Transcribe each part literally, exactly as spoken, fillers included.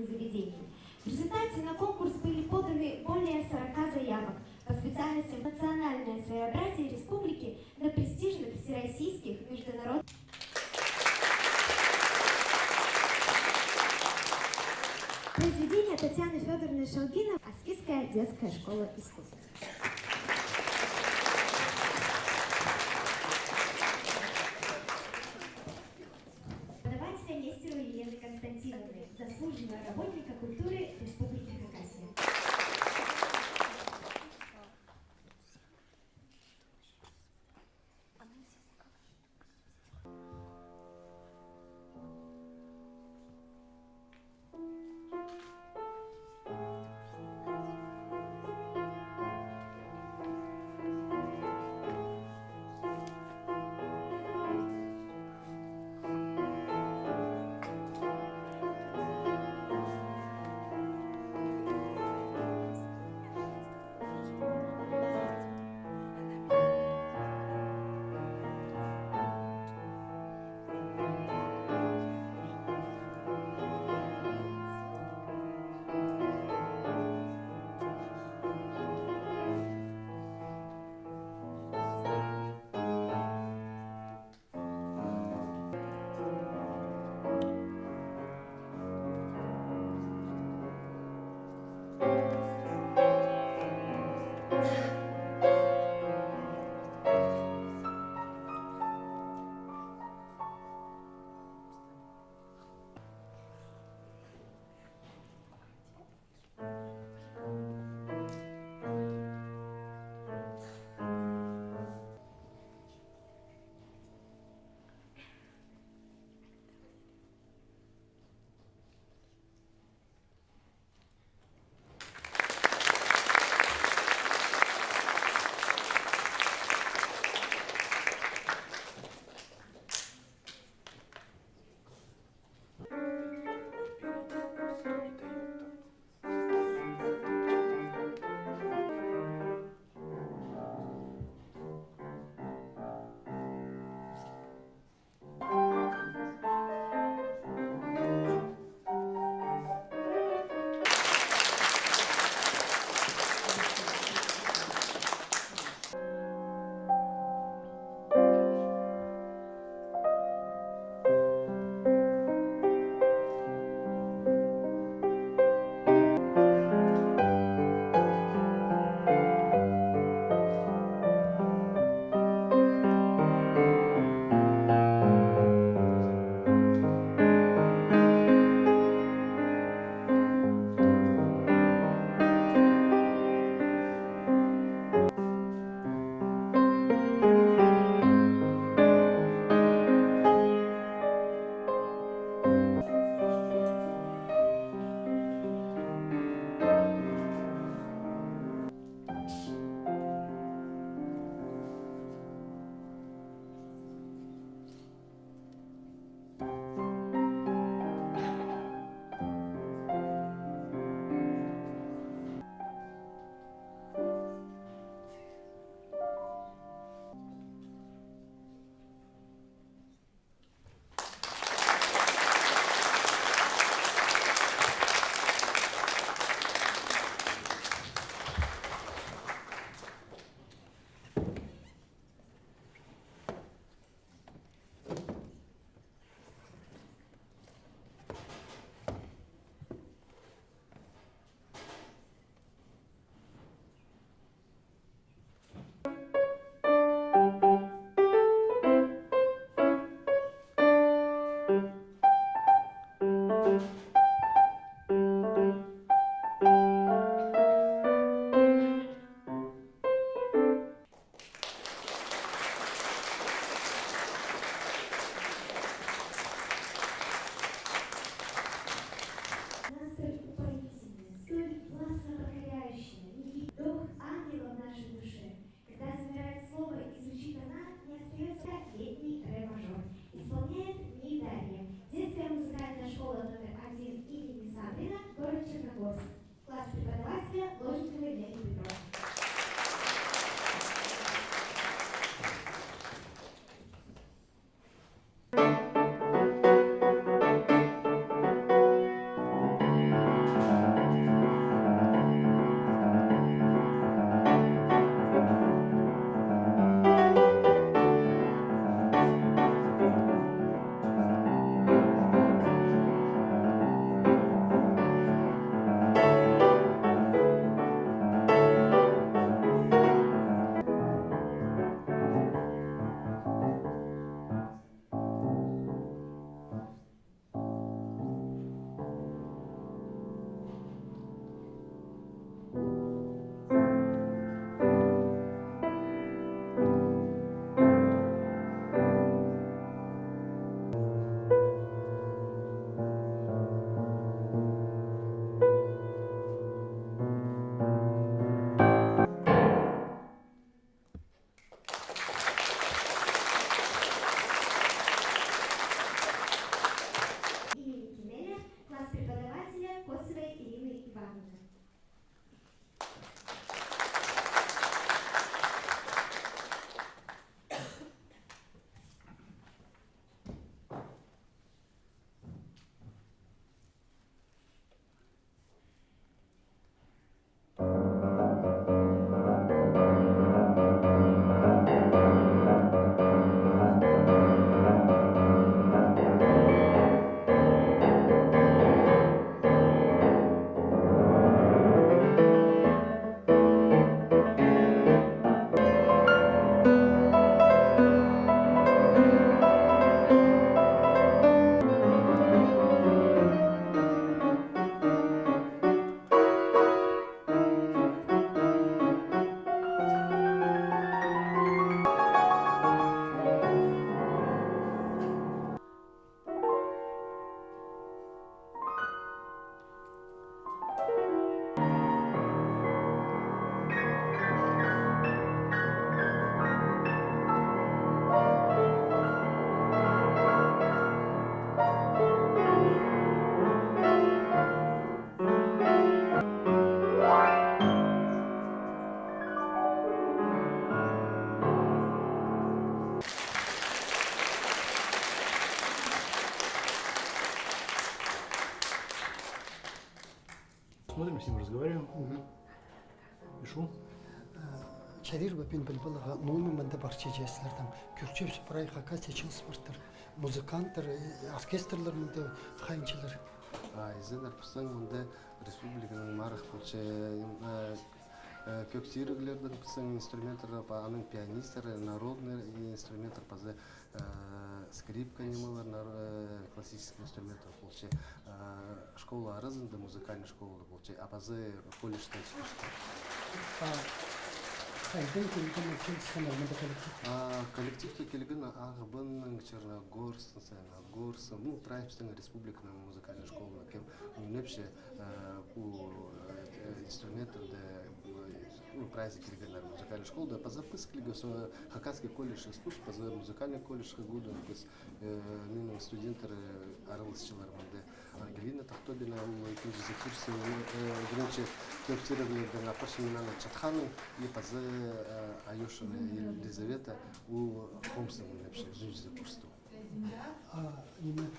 Заведений. В результате на конкурс были поданы более сорока заявок по специальностям «Национальное своеобразие республики» на престижных всероссийских, международных. Произведение Татьяны Фёдоровны Шалгиновой. Аскизская детская школа искусств. Преподавателя Нестеровой Елены Константиновны, заслуженного работника культуры Республики Хакасия. Смотрим, с ним разговариваем. Мгм. Пишу. Э, чарир ба пӱӱн піліп аларға, ноо ниме мында парча, че сірернің кӧрчебіс, прай Хакасия чыылыс партыр, музыканттар, э, оркестрлар мында хайынчалар. А, изеннер, пістің мында республиканың марығ полча, э, э, кӧг тиріглердең пістің инструменттер, па-, аның пианисттер, народный инструменттер, паза, э, скрипка нимелер, нар-, э, классический инструменттер полча, э, школа аразында, музыкальный школа полча, а паза колледжтің искусство. А хайдаң килген, чыылысханнар мында коллектив? А, коллективке килген Ағбанның, Черногорск, Саяногорск, ну, прай пістің республиканың музыкальный школаның кем ӱнепче, э, пу, э, инструменттерні, э, ну, прайзы килгеннер музыкальный школада, паза піс килгебіс, со Хакасский колледж искусств, паза музыкальный колледжке кӧдіргебіс, э, минің студенттер, э, араласчалар мында. Ангелина Тахтобина, ол ікінҷізі курс, э, ӱгренче кӧг тиріглердең апарча, мин аны чатханын, и паза, э, Айошина Елизавета, ол Хомстың ӱнепче, ӱзінҷізі курстың. А, ниме,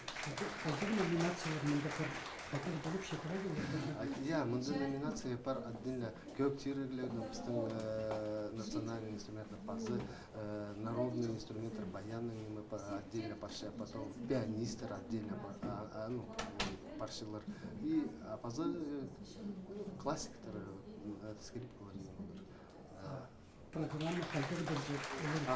хайдағ номинациялар мында пар, хайдағ полып читіре? А, я, мында номинация пар отдельно кӧг тиріглердең, пістің, э, национальный инструменттер, паза, э, народный инструменттер, баянның ниме па-, отдельно парча, потом пианисттер отдельно па-, а, а, ну, парчалар. И, а, паза, э, классиктер, э, скрипкалар, нимелер. Э, Программа хайдағ даа,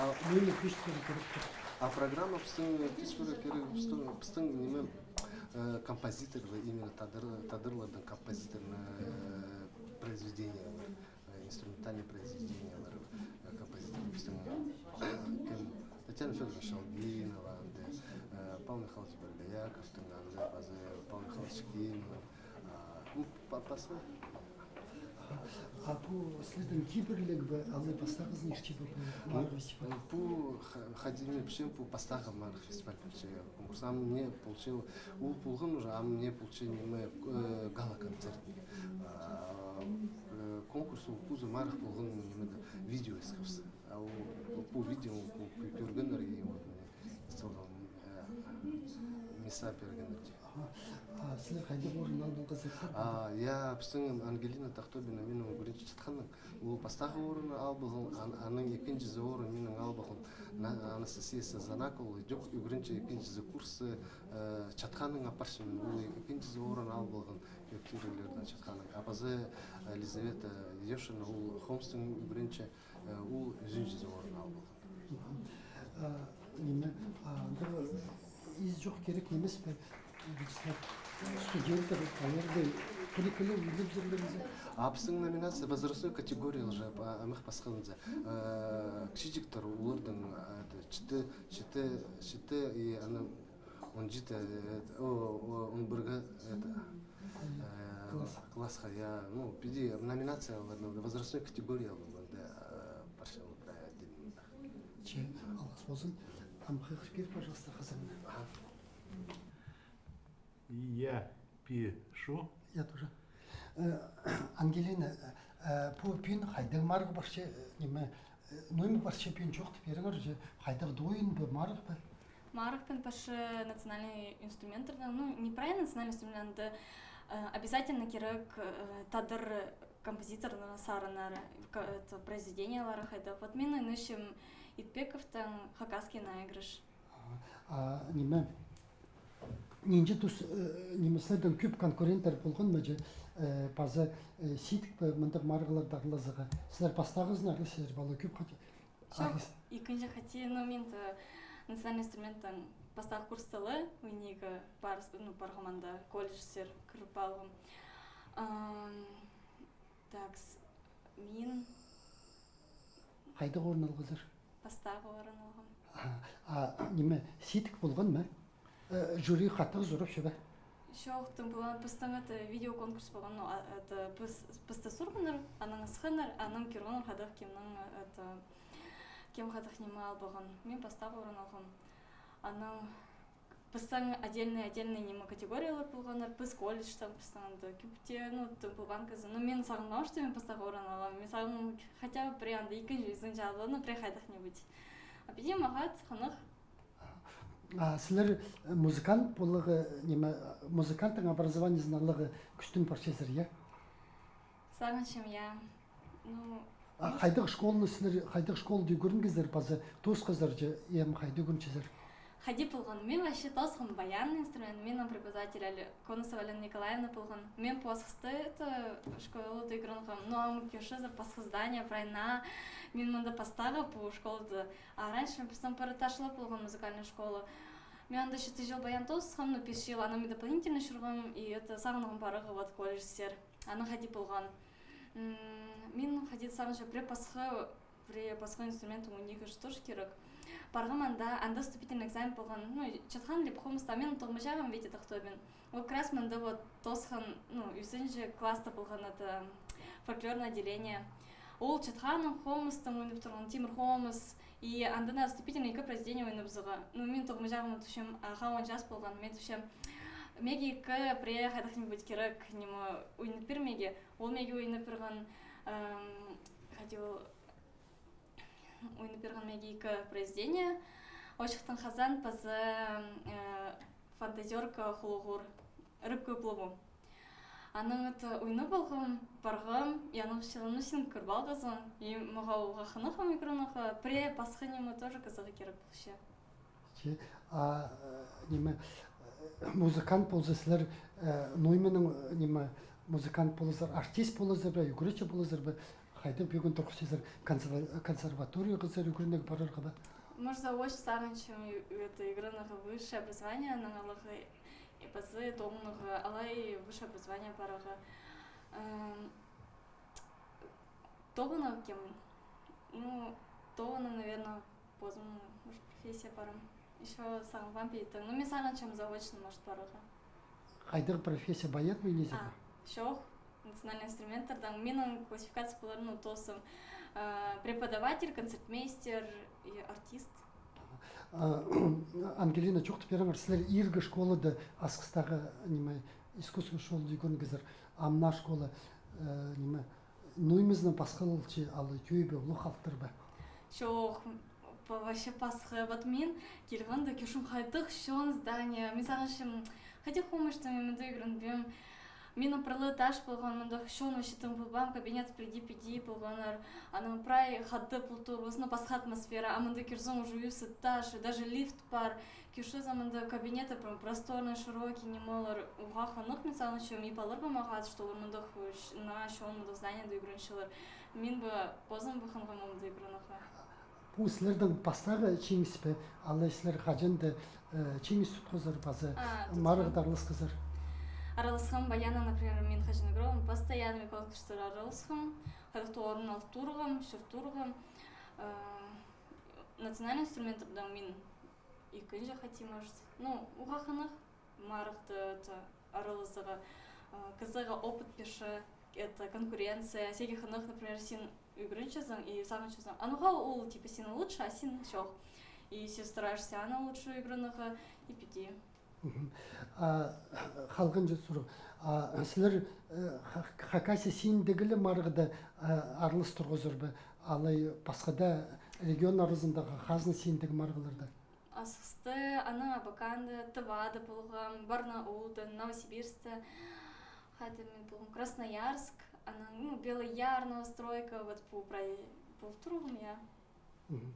олар, а, нені кӧзіт пирерге кирек? А программа пістің кӧзіт пирерге кирек, пістің, пістің ниме, э, композиторлар, именно тадар-, тадарларның композиторларының, э, произведениелер, э, инструментальный произведениелер, э, композитор пістің, э, кем, Татьяна Фёдоровна Шалгинова, анда, э, Павел Михайлович Боргояковтың, анда, паза Павел Михайлович Кимнің, а, ну, па-, паза. А пу сірернің кибірліг бе, алай пастағызын иртіп пу марығ фестиваль? Пу ха-, хайди ниме пілчем, пу пастағы марығ фестиваль пілче конкурс. Ам мына полча, ол полған уже, ам мына полча ниме, э, гала-концерт. А, э, конкурс ол позы марығ полған нимеде, видео ысхабыс. А ол, пу видео, пу кӧ-, кӧргеннер, и вот мына, э, места пиргеннер. А, а сірер хайдағ орын алдыңзар? А, я, пістің Ангелина Тахтобина, минің ӱгренче чатханның, ол пастағы орын алып алған, ан-, аның ікінҷізі орын минің алып алған. На-, Анастасия Сазанакова, ол идӧк ӱгренче, ікінҷізі курс, э, чатханның апарчам мин, ол ікінҷізі орын алып алған, кӧг тиріглердең чатханның. А паза Елизавета Ешина, ол Хомстың ӱгренче, э, ол ӱзінҷізі орын алып алған. А, ниме, а, анда ис чох кирек нимес пе? Студенттер, оларны піліккелеп, ӱлеп чӧрерге. А пістің номинация возрастной категория уже, а, аймах пасханза. Э, кічіҷектер, оларның, а, это, читі, читі, читі, и аны он читі, э, о, о, он пірге, это, э, классха, я, ну, піди номинациялар, возрастной категория, да, э, парчалар, да, отдельно. Че, алғыс ползын. Ам хығыр кир, пожалуйста, хазырыңа. Аха. Я пишу. Я тоже. Э, Ангелина, э, пу пӱӱн хайдағ марығ парча, э, ниме, э, ноо ниме парча пӱӱн чоохтап пиріңер, че хайдағ ойын ба, марығ ба? Марығ пӱӱн парча национальный инструменттернең, ну, не прай национальный инструмент, анда, э, обязательно кирек, э, тадар композиторның сарыннары, ка-, это, произведениелері хайдағ. Вот мин ойнапчам Итпековтың «Хакасский наигрыш». А, а, ниме, нинҷе тус, э, ниме, сірердең кӧп конкуренттер полған ма че, э, паза, э, сидік пе мындағ марығларда араласарға? Сірер пастағызын араласчазар ба, алай кӧп хати-, чох, аралас- ікінҷі хати, ну, мин, э, национальный инструменттің пастағы курста ла, ойнирға пар-, ну, парғам, анда колледжсер кіріп алғам. Ам, такс, мин Хайдағ орын алғазар? Пастағы орын алғам. А, а, ниме, сидік полған ма? Э, жюри хатығ сурапча ба? Чох, тың полған, пістің это видеоконкурс полған, ну, а, это піс, пісті сурғаннар, анаң ысханнар, анаң кӧргеннер хайдағ кемнің, это, кем хайдағ ниме алып алған. Мин пастағы орын алғам. Анаң пістің отдельный, отдельный ниме категориялар полғаннар, піс колледжтең, пістің анда кӧп тее, ну, тың полған кізі. Ну, мин сағынмаам, что мин пастағы орын алам. Мин сағынғам, хотя бы пірее анда ікінҷі, ӱзінҷі алып алам, ну, пірее хайдағ-нибудь. А піди мағат, хынығ. А сірер, э, музыкант поларға, ниме, музыканттың образованиезін аларға кӱстеніп парчазар, я? Сағынчам, я. Ну, а хайдағ школаны сірер, хайдағ школада ӱгренгезер, паза тоосхазар чи, эм хайда ӱгренчезер? Хайди полған, мин вообще тоосхам баян инструмент, минің преподаватель али Конусова Алена Николаевна полған. Мин пу Асхыста, это, школада ӱгренгем, ну, ам кӧрчезер, пасха здание, прай наа, мин мында пастағы пу школада. А раньше пістің пір этажлығ полған музыкальная школа. Мин анда читі чыл баян тоосхам, ну, пис чыл, анаң мин дополнительно чӧргем, и это, сағынғам парарға вот колледжсер. Анаң хайди полған. М, мин хайди сағынчам, пірее пасха, пірее пасха инструмент ойнирға тоже кирек. Парғам анда, анда вступительный экзамен полған. Ну, чатхан леп хомыста, мин тоғынмаҷағам, ведь это кто мин. Ол как раз мында вот тоосхан, ну, ӱзінҷі класста полған это фольклорное отделение. Ол чатханның хомыстаң ойнап турған, тимір хомыс. И анда на вступительный ікі произведение ойнабызарға. Ну, мин тоғынмаҷағам, тіпчем, а, хаван час полған, мин тіпчем, меге ікі пірее хайдағ-нибудь кирек, ниме, ойнап пир меге. Ол меге ойнап пирген, эм, хайди ол, ойнап пирген меге ікі произведение. Очыхтың хазан паза, э, фантазёрка хулуғур, рыбка уплыву. Анаң это ойнап алғам, парғам, и анаң чыланып син кӧріп алғазың. И мағаа уғаа хынығ ам ӱгренерге, пірее пасха ниме тоже кізее кирек полча. Че, а, э, ниме, э, музыкант полза сірер, э, ноо нименең, э, ниме, музыкант поларзар, артист поларзар ба, ӱгретчі поларзар ба, хайдағ пӱӱн турғысчазар, консерва-, консерваторияғазар ӱгренерге парарға ба? Может, заочно сағынчам, ю-, это, ӱгренерге высшее образование, анаң аларға, и паза тоғынарға, алай высшее образование парарға. Эм, тоғынарға кем? Ну, тоғынарға, наверное, позым, может, профессия парам. Ещё сағынбаам пейті. Ну, мин сағынчам заочно, может, парарға. Хайдағ профессия, баян ба, не? А, чох, национальный инструменттердең. Минің классификация полар, ну, тоосым, э, преподаватель, концертмейстер и артист. А, Ангелина, чоохтап пиріңер, сірер иргі школада, Асхыстағы, ниме, искусство школада ӱгренгезер, ам наа школа, э, ниме, ноо нимезінең пасхалалча, алай кӧбі улуғ халыхтар ба? Чох, п-, вообще пасха. Вот мин килгенде кӧрчем, хайдағ чоон здание. Мин сағынчам, хайди хомыс, что мин мында ӱгренбеем. Минің пір ле этаж полған, мында чоон вообще тың полбаан, кабинет піди-піди полғаннар. Анаң прай хада пол турғыс, ну, пасха атмосфера. А мында кӧрзең, уже ӱс этаж, даже лифт пар. Кӧрчезің, мында кабинеты прям просторный, широкий, нимелер. Уғаа хынығ, мин сағынчам, и палаларға мағаа, что олар мындағ, э, наа чоон мындағ зданиеде ӱгренчелер. Мин бе, позым бе хынғам мында ӱгренерге. Пу сірернің пастағы чиңіс пе, алай сірер хаҷан даа, э, чиңіс тутхазар паза, а, марығда араласхазар? Араласхам, баяннаң, например, мин хаҷан ӱгренем, постоянный конкурстар араласхам, хайдағ-да орын ал турғам, чӧр турғам. Э, национальный инструменттердең мин ікінҷі хати, может. Ну, уғаа хынығ, марығда, это, араласарға, э, кізее опыт пирче, это, конкуренция, сиге хынығ, например, син ӱгренчезің и сағынчазың. А ноға ол, типа, син лучше, а син чох. И син стараешься аны лучше ӱгренерге, и піди. Мгм. А, халғанҷы сурығ. А, сірер, э, Ха-, Хакасия синіндегі ле марығда, э, аралас турғазар ба? Алай пасха даа регион аразындағы хазна синіндегі марығларда? Асхыста, анаң Абаканда, Тывада полғам, Барнаулда, Новосибирскта, хайда мин полғам, Красноярск, анаң, ну, Белый Яр, Новостройка, вот пу прай пол турғам, я. Мгм.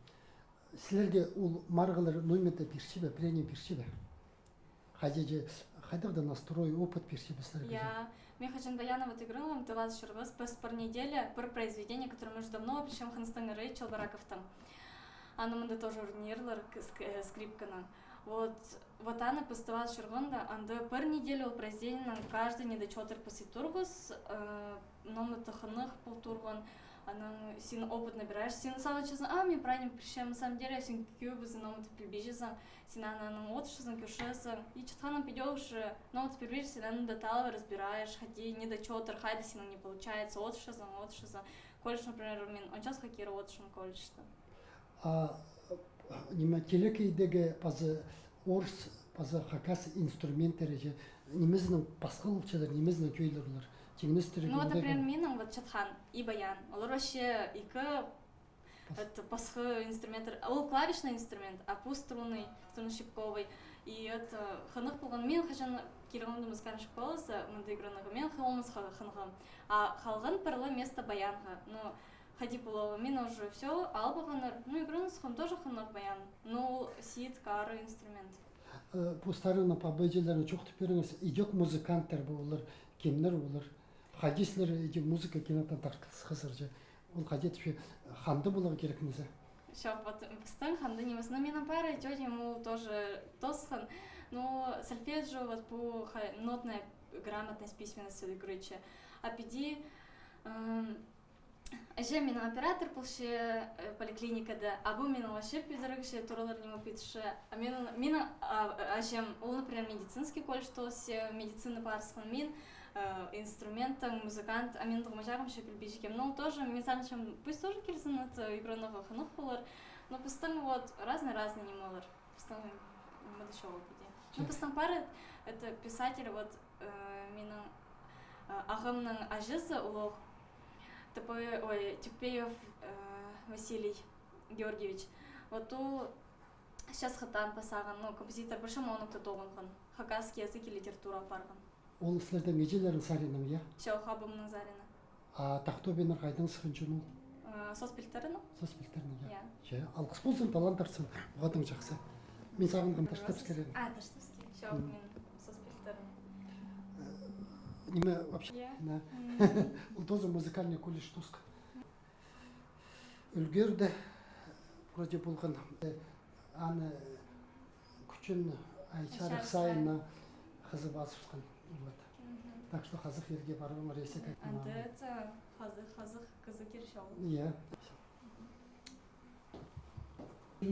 Сірерге ол марығлар ноо ниме дее пирче бе, премия пирче бе? Хайди же, хайдағ-да настрой, опыт пирче бе сірерге? Я, мин хаҷан баяннаң вот ӱгренгем, Тывазы чӧргебіс, піс пір неделя, пір произведение, которое мин уже давно пілчем, Хыныстың ыры Челбораковтың. Аны мында тоже ӱгренерлер, к-, ск-, э, скрипканаң. Вот, вот аны піс Тывазы чӧргенде, анда пір неделя ол произведениенің каждый недочёттар пасча турғыс, э, номер таханах пол турған, анаң син опыт набираешь, син сағынчазың, а, мин правильно пирчем, на самом деле, син кӧбізін номер пілбинчезің, син анаң одырчазың, кӧрчезің, и чатханнаң піди уже номер пілбинчезің, син аны детально разбираешь, хайди недочёттар, хайда синің не получается, одырчазың, одырчазың. Колледж, например, мин он часха кире одырчам колледжте. А, ниме, телекейдегі паза орыс, паза хакас инструменттері же, нимезінең пасхалалчалар, нимезінең кӧйлер олар? Тиңнестірерге. Ну, вот, например, минің вот чатхан и баян. Олар вообще ікі, пас-, это, пасха инструменттер. Ол клавишный инструмент, а пу струнный, струнно-щипковый. И это хынығ полған. Мин хаҷан килгенде музыкальный школазар, мында игранарға, мин хомысха хынығам. А халған пір ле место баянға. Ну, хайди полар, мин уже всё, ал парғаннар. Ну, игранысхам, тоже хынығ баян. Ну, ол сиит кары инструмент. Э, постарыңның паба-іҷелерін чоохтап пиріңер, идӧк музыканттар ба олар, кемнер олар? Хайди сірер иди музыка кемнетен тартылысхазар чи? Ол хайди тіпче, ханда поларға кирек ниме зе? Чох, вот, пістің ханда нимес. Но минің пара тётям ол тоже тоосхан. Ну, сольфеджио, вот, пу ха-, нотная грамотность, письменность, короче. А піди, м, іҷем минің оператор полча, э, поликлиникада, а пу минің вообще пӱдірігҷі, туралар ниме пӱдірче. А минің, минің, а, іҷем, ол, например, медицинский колледж тоосча, медицина парысхан, мин, э, инструменттің музыкант, а минің туғмаҷағым ещё пілбинчем. Ну, тоже, мин сағынчам, пусть тоже килзін, это, игранарға хынығ полар. Но пістің вот разный-разный нимелер. Пістің ниме дее чоғыл піди. Ну, пістің пар, это, писатель, вот, э, минің, э, ағамның аҷазы улуғ, Тупоев, ой, Тюпеев, э, Василий Георгиевич. Вот ол часхыттаң паза, ну, композитор, причём Онукта тоғынған, хакасский язык и литература апарған. Ол сірернің іҷелерің саринаң, я? Чох, абамның саринаң. А Тахтобиннер хайдаң сыххан чон ол? Э, Соос Пилтірінең. Соос Пилтірінең, я. Я. Че, алғыс ползын, талант артсын, уғаа даа чахсы. Мин сағынғам, Таштабскийрен. А, Таштабский. Чох, мин Соос Пилтірінең. Э, ниме вообще? Я. Да. Ол тоже музыкальный колледж тоосхан. Ӱлгерді, вроде полған. Аны кӱчӱн ай чарых сайын хызып азыбысхан. Вот. Так что хазых ирге паруңар, если как. Анда это хазых, хазых кізі кирче ол. Я. И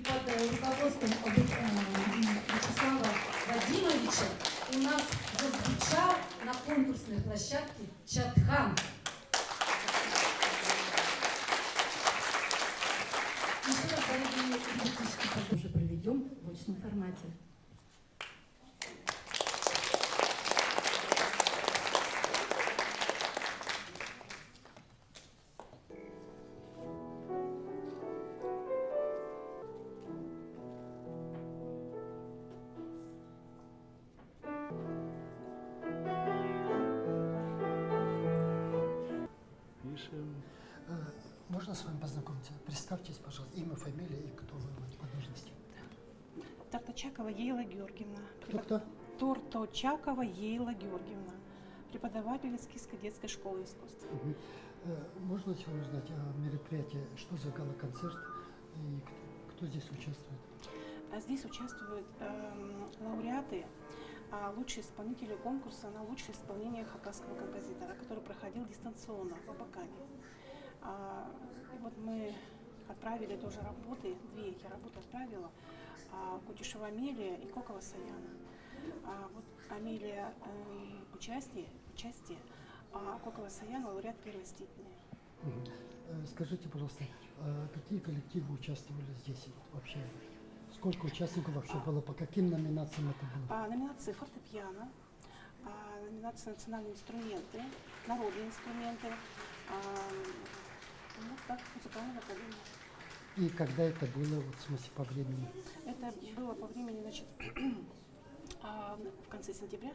под, э, руководством, э, Вячеслава Вадимовича у нас зазвучал на конкурсной площадке Чатхан. Ещё раз, дорогие ребятишки, поздравляю. Уже проведём в очном формате. Пишем. Э, можно с вами познакомиться? Представьтесь, пожалуйста, имя, фамилия и кто вы по должности. Торточакова Ейла Георгиевна. Кто, кто? Торточакова Ейла Георгиевна, преподаватель Искитскей детской школы искусств. Мгм. Э, можно сегодня узнать о мероприятии, что за гала-концерт и кто, кто здесь участвует? А здесь участвуют, эм, лауреаты, а, лучшие исполнители конкурса на лучшее исполнение хакасского композитора, который проходил дистанционно в Абакане. А, и вот мы отправили тоже работы, две я работы отправила, а, Кутишева Амелия и Кокова Саяна. А, вот Амелия, эм, участие, участие, а Кокова Саяна лауреат первой степени. Мгм. Э, скажите, пожалуйста, а какие коллективы участвовали здесь вообще? Сколько участников вообще было? По каким номинациям это было? А, номинации фортепиано, а, номинация национальные инструменты, народные инструменты, а, ну, так, музыкальное направление. И когда это было, вот, в смысле, по времени? Это было по времени, значит, а, в конце сентября.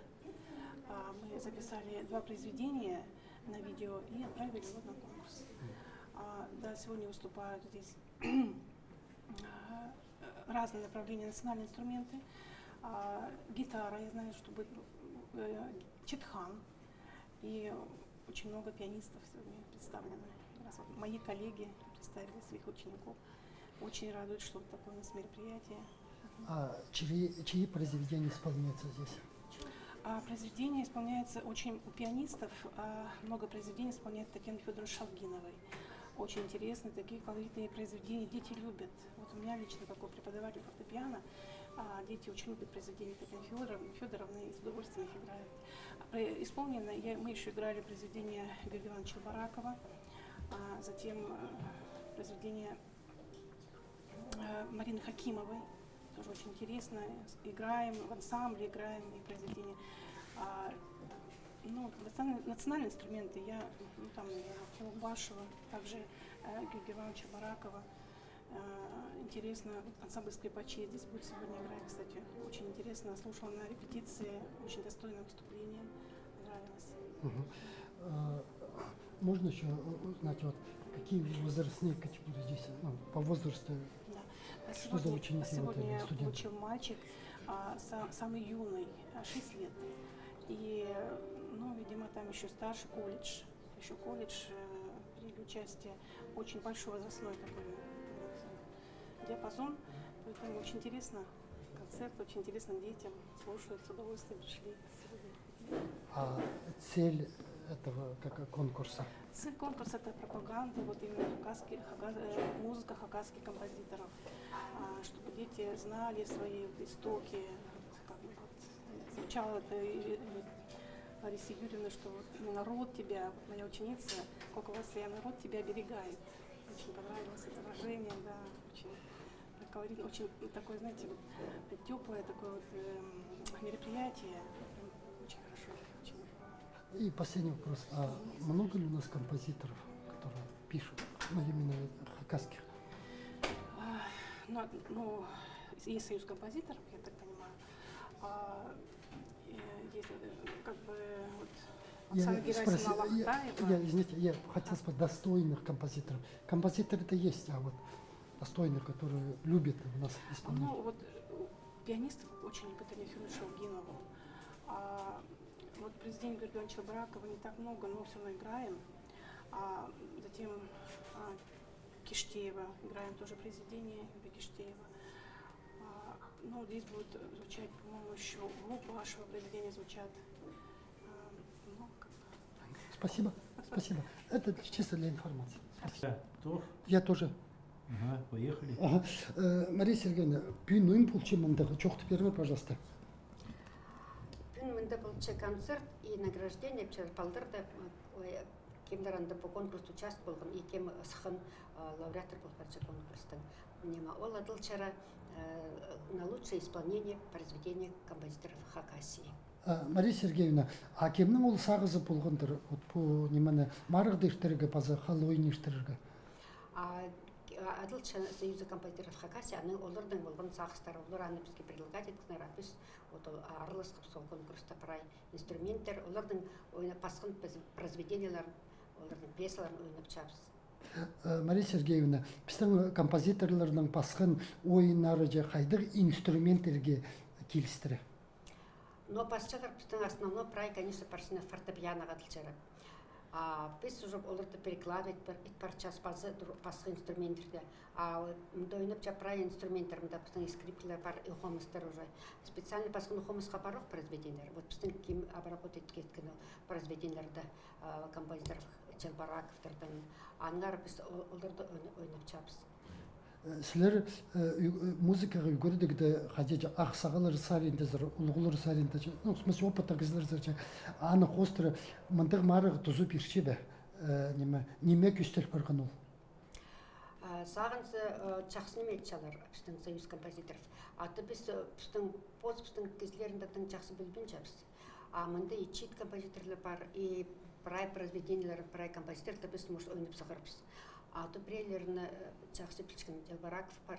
А, мы записали два произведения на видео и отправили вот на конкурс. А, да, сегодня выступают здесь, а, разные направления, национальные инструменты. А, гитара, я знаю, что будет, э, чатхан. И очень много пианистов сегодня представлено. Как раз вот мои коллеги представили своих учеников. Очень радует, что вот такое у нас мероприятие. А чьи, чьи произведения исполняются здесь? А, произведения исполняются очень у пианистов, а, много произведений исполняет Татьяны Фёдоровны Шалгиновой. Очень интересные, такие колоритные произведения, дети любят. Вот у меня лично, как у преподавателя фортепиано, а, дети очень любят произведения Татьяны Фёдоров-, Фёдоровны и с удовольствием их играют. А, про-, исполнено, я, мы ещё играли произведения Георгия Ивановича Баракова, а, затем, э, произведения э, Марины Хакимовой. Тоже очень интересно. С-, играем, в ансамбле играем и произведения. А, ну, национальные, национальные инструменты. Я, ну, там, я Кулугбашева, также, э, Георгия Ивановича Баракова. Э, Интересно, вот ансамбль скрипачей здесь будет сегодня играть, кстати. Очень интересно, слушала на репетиции, очень достойное выступление, понравилось. Мгм. Э, Можно еще узнать, вот, какие возрастные категории здесь, ну, по возрасту, да, что за сегодня, ученики, вот, сегодня получил мальчик, а, са-, самый юный, а, шесть лет. И, ну, видимо, там еще старше колледж. Еще колледж, э, приняли участие. Очень большой возрастной такой вот диапазон. Поэтому очень интересно концерт, очень интересно детям. Слушают, с удовольствием пришли сегодня. А цель этого как конкурса? Цель конкурса — это пропаганда, вот именно хакасских, хака-, э, музыка хакасских композиторов, а, чтобы дети знали свои вот истоки, вот, как бы, вот, звучало это и, и Лариса Юрьевна, что вот именно род тебя, вот моя ученица, Кокова Саяна, род тебя оберегает. Очень понравилось это выражение, да, очень, как говорит, очень такое, знаете, вот, теплое такое вот, эм, мероприятие. Очень хорошо, очень. И последний вопрос. А много ли у нас композиторов, которые пишут, ну, именно хакасских? А, ну, ну, есть союз композиторов, я так понимаю. А, э, есть, э, как бы, вот, Оксана Герасимовна Лахтаева. Я, извините, я хотел спросить, достойных композиторов. Композиторы-то есть, а вот достойных, которые любят у нас исполнять. Ну, вот, э, пианистов очень люблю, Танюхину Шелгинову. А, вот произведений Георгия Ивановича Челборакова не так много, но всё равно играем. А затем, а, Киштеева, играем тоже произведения Юрия Киштеева. А, ну, здесь будет звучать, по-моему, ещё Лупашева произведения звучат. А, ну, как бы так. Спасибо, спасибо. Это чисто для информации. Спасибо. Я тоже. Ага, поехали. Ага. Э, Мария Сергеевна, пӱӱн ниме полча мында, чоохтап пиріңер, пожалуйста. Пӱӱн мында полча концерт и награждение, палдырды, ой, кемдер анда по конкурсу участвовать полған и кем сыххан, а, лауреаттар пол парча конкурстың. Ниме, ол адалча, э, на лучшее исполнение произведения композиторов Хакасии. А, Мария Сергеевна, а кемнің ол сағызы полғандыр, вот, пу нимені марығда иртірерге паза хал ойын иртірерге? А, а, адалча Союза композиторов Хакасии, аның оларның полған сағыстары, олар аны піске предлагать иткеннер, а піс вот ол, а, араласхабыс ол конкурста прай инструменттер, оларның ойна-, пасхан произведениелерін, оларның пьесаларын ойнапчабыс. Э, Мария Сергеевна, пістің композиторларның пасхан ойыннары че хайдағ инструменттерге килістіре? Но пасчалар пістің основной прай, конечно, парча фортепианоға адалча. А піс уже оларды перекладывать ит парчабыс паза пасха инструменттерге. А мында ойнапча прай инструменттерні, пістің и скрипкалар пар, и хомыстар уже. Специально пасхан хомысха пар ох произведениелер. Вот пістің кем обработать иткен ол произведениелерді, а, композиторов Челбораковтарның. Аннаңар піс ол-, оларды ойна-, ойнапчабыс. Э, сірер, э, ӱг-, э, музыкаға ӱгредігде хайди, ах сағалар саринда сірер, улуғлар саринда, ну, в смысле, опыттығ кізілер сірер, аны хоостыра мындағ марығ туза пирче бе? Э, ниме, ниме кӧстер парған ол? А, сағынза, э, чахсы ниме итчелер пістің союз композиторов. А то піс, э, пістің, пос пістің кізілерін тың чахсы пілбинчебіс. А мында и чиит композиторлар пар, и прай произведениелер, прай композиторлар піс, может, ойнап сығарбыс. А то піреелерін, э, чахсы пілчеткен Челбораков пар,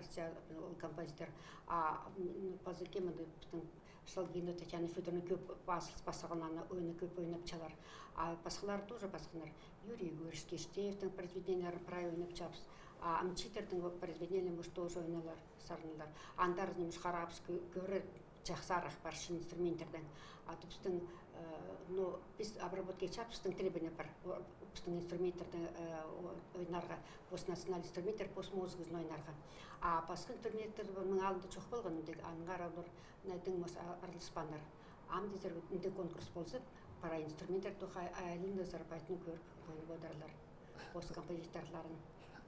ол композитор. А, м, паза кем мында пістің Шелгинова Татьяна Фёдоровна кӧп пас-, пасханнар, аны ойны кӧп ойнапчалар. А пасхалар тоже пасханнар. Юрий Егорович Киштеевтің произведениелерін прай ойнапчабыс. А ам чииттернің произведениелерін, может, тоже ойналар, сарналар. Андар ниме, может, харабыс кӧ-, кӧрер чахсырах парча инструменттердең. А то пістің, э, ну, піс обработка итчебіс, пістің требование пар. О, пістің инструменттердең, э, о-, ойнарға, пос национальный инструменттер, пос музыказын ойнарға. А пасха инструменттер мының алнында чох полған, тек аннаңар олар, на, тың, может, а-, араласпааннар. Ам дезер, інде конкурс полза, прай инструменттер тоғай, а, айланзар, поэтому кӧріп, ойнап одырлар пос композиторларын.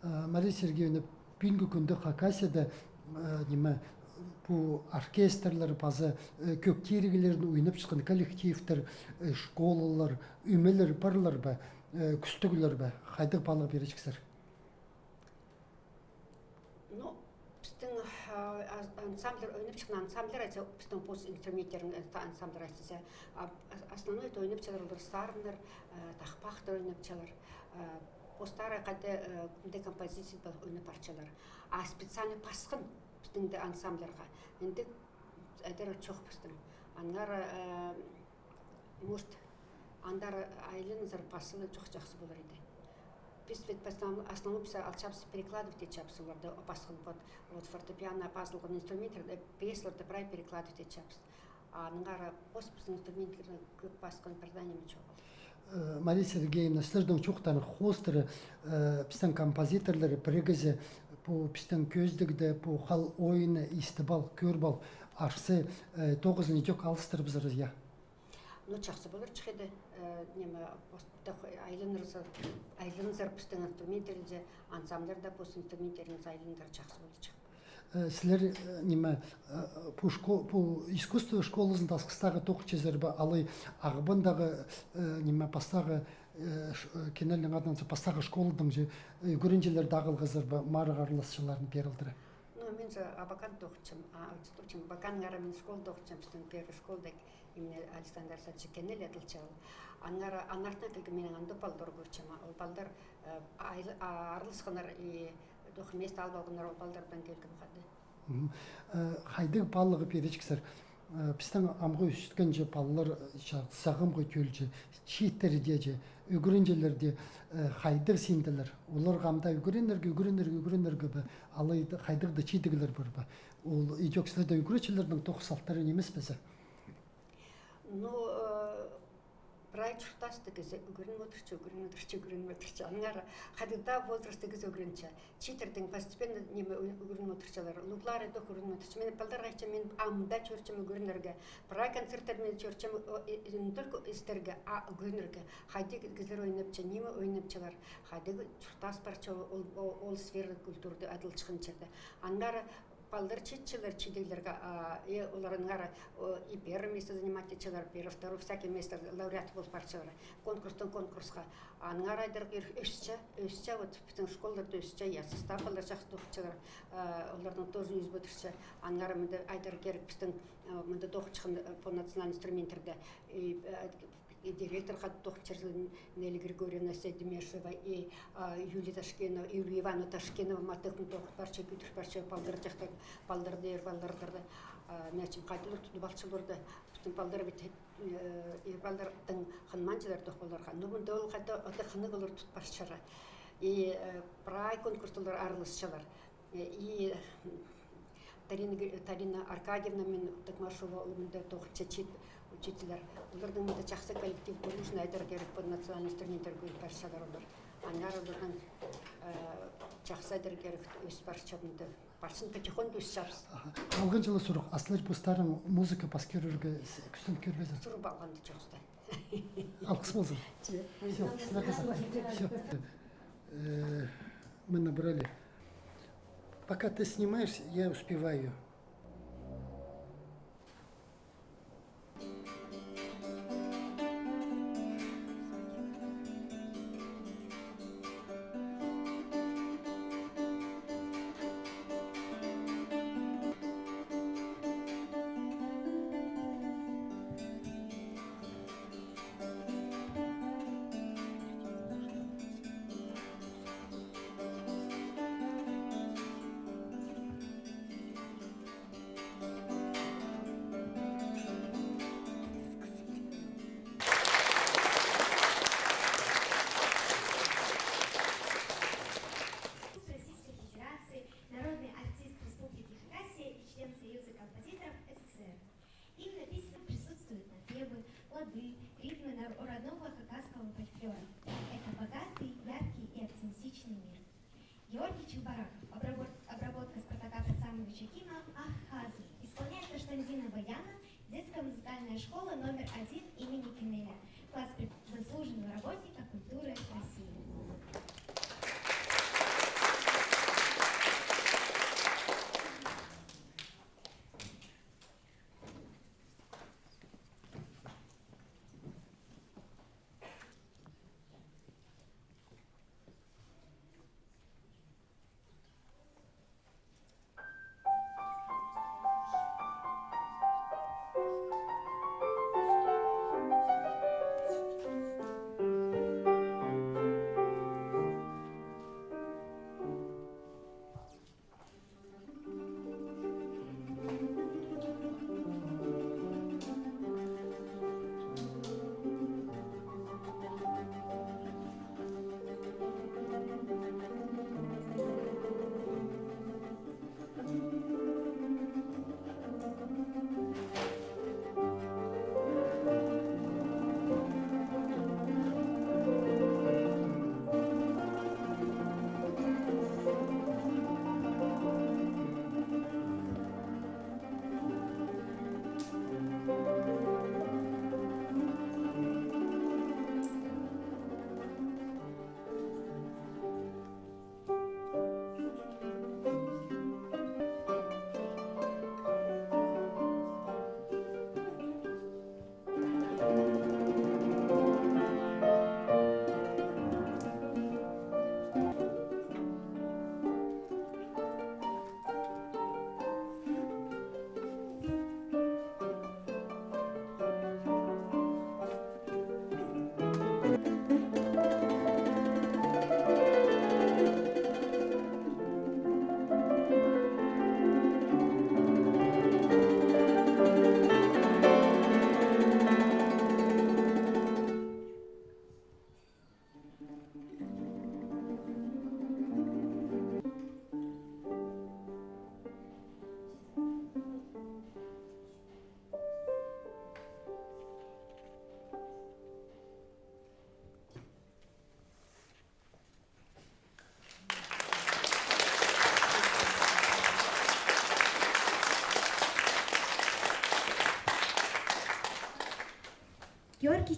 Э, Мария Сергеевна, пӱӱнгі кӱнде Хакасияда, э, ниме, пу оркестрлер паза, э, кӧг тиріглерін ойнапчатхан коллективтер, э, школалар, ӧмелер парлар ба, э, кӱстіглер бе, хайдағ паалағ пирерзер? Ну, пістің, а, а, ансамбльлер, ойнапчатхан ансамбльлер, айтса, пістің пос инструменттернің, э, та-, ансамбльлер, айтса, а, ас-, основной это ойнапчалар олар сарыннар, э, тахпахтар ойнапчалар, э, Постары хайди, э, мындағ композиция пар, ойнап парчалар. А специальный пасхан пістің дее ансамбльға андағ айдар чох пістің. Аннаңар, э, может, андар айланзар, пасхазар чох, чахсы полар иді. Піс ведь в основ-, основном піс алчабыс, перекладывать итчебіс оларны, пасхан вот, вот фортепиано, пазылған инструменттер, э, пьесаларны прай перекладывать итчебіс. А аннаңар пос пістің инструменттерні кӧп пасхан пір дее ниме чоғыл. Э, Мария Сергеевна, сірернің чоохтарың хоостыра, э, пістің композиторлар пірігізі пу пістің кӧзідігде пу хал ойыны истіп ал, кӧріп ал, арса, э, тоғызын идӧк алыстырыбызар, я? Ну, чахсы поларҷых иді. Э, ниме, пос-, тох-, айланарзар, айланзар пістің инструменттерінзер, ансамбльлерде пос инструменттерінзер айланзар, чахсы поларҷых. Э, сірер, э, ниме, э, пу шко-, пу искусство школазында Асхыстағы тоғынчазар ба, алай Ағбандағы, э, ниме, пастағы, э, ш-, э, кенелнің адынаң пастағы школадаң чи, э, ӱгренҷілерні ағылғазар ба, марығ араласчыларын пеер алдыра? Ну, мин же Абакан тоғынчам, а, тоғынчам, Абаканнаңар мин школа тоғынчам, пістің первый школа даа, именно Александр Александрович Кенель адалча ол. Аннаңар, аннаңар артына килген минің анда палалар кӧрчем, а, ол палалар, э, ай-, а, араласханнар и тох место алып алғаннар, ол палалардаң килгем хада. Мгм. Э, хайдағ паалағ пирерҷіксер? Э, пістің амғы ӧсчеткен чи палалар, э, ча-, сағамғы тӧлҷі, чииттер дее чи, ӱгренҷілер дее, э, хайдағ синділер? Оларға ам даа ӱгренерге, ӱгренерге, ӱгренерге бе, алай хайдағ даа чидіглер пар ба? Ол идӧк сірерде ӱгретчілернің тоғыс салтары нимес пе зе? Ну, э, прай чуртаста кізі ӱгреніп одырча, ӱгреніп одырча, ӱгреніп одырча. Аннаңар хайдағ даа возрастта кізі ӱгренче. Чииттердең постепенно ниме ӱ-, ӱгреніп одырчалар. Улуғлар даа ӱгреніп одырча. Мин палаларға айтчам, мин ам даа чӧрчем ӱгренерге. Прай концерттерге мин чӧрчем, о, и, и не только истерге, а ӱгренерге. Хайди кізілер ойнапча, ниме ойнапчалар. Хайди чуртас парча ол, ол, ол сфера культурада адалчатхан чирде. Аннаңар палалар читчелер чидіглерге, а, и олар аннаңар, о, и первое место занимать итчелер, первое, второе, всякое место, лауреат полып парчалар. Конкурстаң конкурсха. Аннаңар айдар кирек ӧсче, ӧсче, вот пістің школаларда ӧсче, я, состав палалар чахсы тоғынчалар, а, оларның тоже ӧс пӧдірче. Аннаңар мында айдар кирек пістің, а, мында тоғынчатхан, а, по национальным инструменттерде. И, а, и директор хада тоғынчазар, Нелли Григорьевна Седимешева, и, а, Юлия Ташкенова, Юлия Ивановна Ташкенова, маттығ тоғын парча, кӧдір парча, палалар чахтар, палалар даа, палалар даа. А, мин айтчам, хайдағ олар тудып алчалар даа. Пістің палалар ведь, э, и палалар тың хынминчалар тох оларға. Ну, мында ол хайдағ, хайдағ хынығ олар тут парчалар. И, э, прай конкурста олар араласчалар. Э, и, м, Тарина Ге-, Тарина Аркадьевна мин Токмашева, ол мында тоғынча чиит учителлер. Оларның мында чахсы коллектив, дружный, айдар кирек, по национальным инструменттерге кӧдір парчалар олар. Аннаңар оларның, э, чахсы айдар кирек, ӧс парча мында. Парча, потихоньку ӧсчебіс. Аха. Алғанҷы ла сурығ, а сірер постарың музыка пас кӧрерге с-, кӱстеніп кӧрбезер? Сурып алғанда чоохтаза. Алғыс ползын. Че. Всё, всё. Э, мы набрали. Пока ты снимаешь, я успеваю. Российской Федерации, народный артист Республики Хакасия и член Союза композиторов СССР. Им написано, присутствуют напевы, лады, ритмы на-, родного хакасского фольклора. Это богатый, яркий и оптимистичный мир. Георгий Челбораков. Обработ-, обработка Спартака Пацановича Кима «Ах, хазы». Исполняет Таштандинова Яна, детская музыкальная школа номер один имени Кенеля. Класс преп-, заслуженного работника культуры России.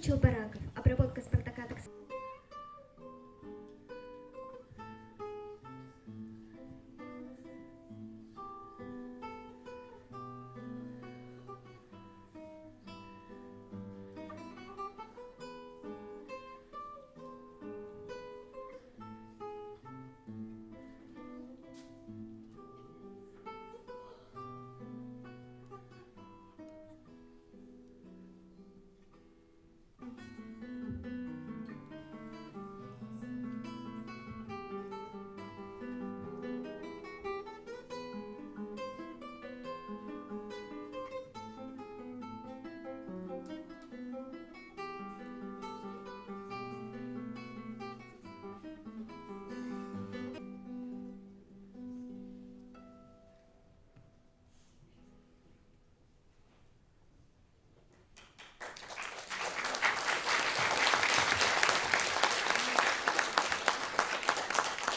Чулпараков.